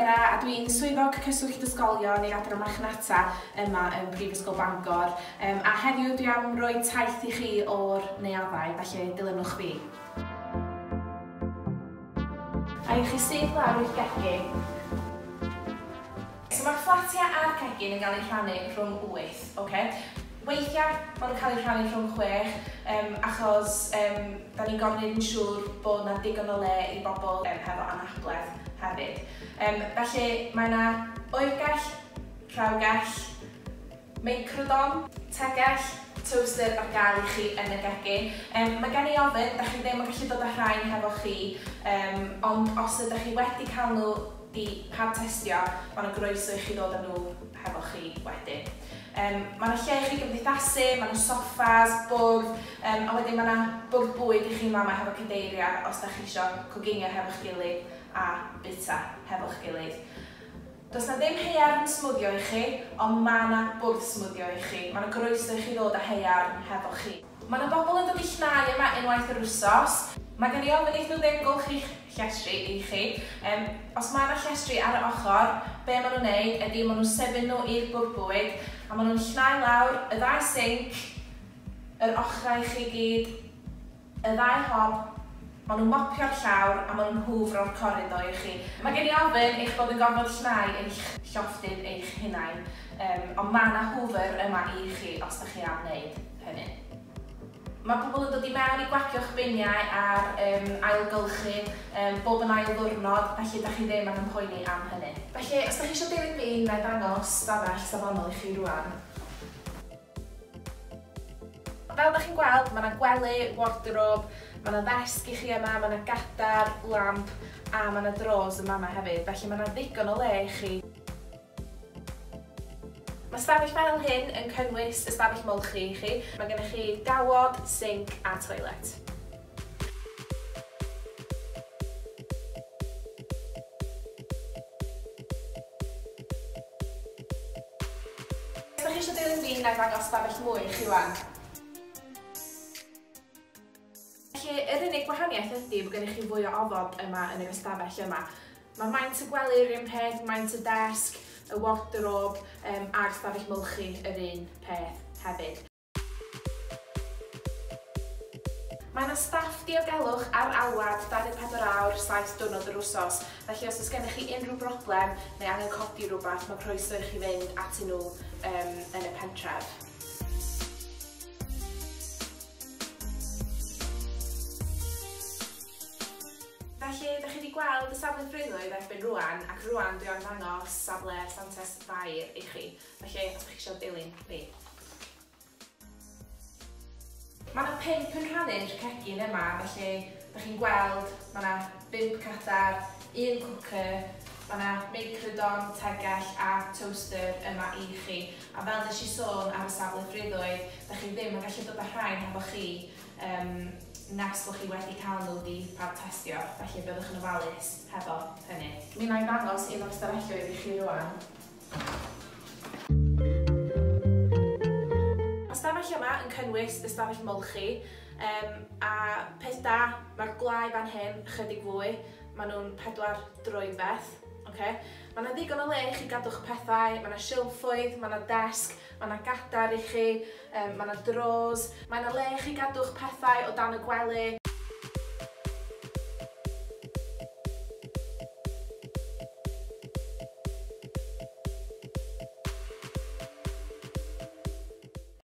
Sarah a dwi'n swyddog cyswllt ysgolion i'r adran marchnata yma yn Prifysgol Bangor. A heddiw dwi am roi taith i chi o'r neuaddau, felly dilynwch fi. A i chi syth lawr i'r gegin. So mae'r fflatiau a'r cegin yn cael eu rhannu rhwng 8, ocê? Weithiau maen nhw'n cael eu rhannu rhwng 6, achos da ni'n gorfod gwneud yn siŵr bod 'na digon o le i bobl hefo anabledd hefyd. Felly mae 'na oergell, rhewgell, meicrodon, tegell, toaster ar gael i chi yn y gegin. Mae gen i ofn, da chi ddim yn gallu dod â rhain hefo chi, ond os ydych chi wedi cael nhw 'di pad testio, mae 'na groeso i chi ddod â nhw hefo chi wedyn. Mae 'na lle i chi gymdeithasu, mae 'na soffas, bwrdd, a wedyn mae 'na bwrdd bwyd i chi yn fama hefo cadeiriau os da chi isio coginio hefo'ch gilydd a bwyta hefo'ch gilydd. Does 'na ddim haearn smwddio i chi, ond mae 'na bwrdd smwddio i chi. Mae 'na groeso i chi ddod â haearn hefo chi. Mae 'na bobl yn dod i llnau yma unwaith yr wsos. Mae gen i ofn wneith nhw ddim golchi'ch llestri i chi. Os mae 'na llestri ar y ochr, be maen nhw'n wneud ydy maen nhw'n sefyll nhw i'r bwrdd bwyd a maen nhw'n llnau lawr y ddau sinc, yr ochrau i chi gyd, y ddau hob, maen nhw'n mopio'r llawr a maen nhw'n hwfro'r coridor i chi. Mae gen i ofn eich bod yn gorfod llnau eich llofftydd eich hunain, ond mae 'na hwfr yma i chi os dach chi am wneud hynny. Mae pobl yn dod i mewn i gwagio'ch biniau a'r ailgylchu bob yn ail ddiwrnod, felly dach chi ddim angen poeni am hynny. Felly, os dach chi eisiau dilyn fi, wna i ddangos stafell safonol i chi rŵan. Fel dach chi'n gweld, mae 'na gwely, wardrobe, mae 'na ddesg i chi yma, mae 'na gadair, lamp a mae 'na drawers yn fama hefyd, felly mae 'na ddigon o le i chi. Mae stafell fel hyn yn cynnwys ystafell molchi i chi. Mae gennych chi gawod, sinc a toilet. Os ydych chi eisiau dilyn fi, wna i ddangos stafell mwy i chi wan. Felly, yr unig gwahaniaeth ydy bod gennych chi fwy o ofod yma yn yr ystafell yma. Mae maint y gwely yr un peth, maint y desg, y wardrobe a'r stafell molchi yr un peth hefyd. Mae yna staff diogelwch ar alwad 24 awr, 7 diwrnod yr wsos, felly os oes gennych chi unrhyw broblem neu angen codi rhywbeth, mae croeso i chi fynd atyn nhw yn y pentref. Felly, dach chi 'di gweld y safle ffrwythlwydd erbyn rŵan, ac rŵan dwi am ddangos safle'r Santes Fair i chi. Felly, os dach chi isio dilyn fi. Mae 'na pump yn rhannu'r cegin yma, felly dach chi'n gweld mae 'na bump cadar, un cwcer, mae 'na meicrodon, tegell a toaster yma i chi. A fel nes i sôn ar y safle ffrwythlwydd, dach chi ddim yn gallu dod â rhain hefo chi nes bod chi wedi cael nhw 'di pad testio, felly byddwch yn ofalus hefo hynny. Mi wna i ddangos un o'r stafelloedd i chi rŵan. Mae'r stafell yma yn cynnwys ystafell molchi, a peth da, mae'r gwlâu fan hyn chydig fwy, maen nhw'n 4 droedfedd. Ocê? Mae 'na ddigon o le i chi gadw'ch pethau, mae 'na silffoedd, mae 'na desg, mae 'na gadair i chi, mae 'na drawers, mae 'na le i chi gadw'ch pethau o dan y gwely.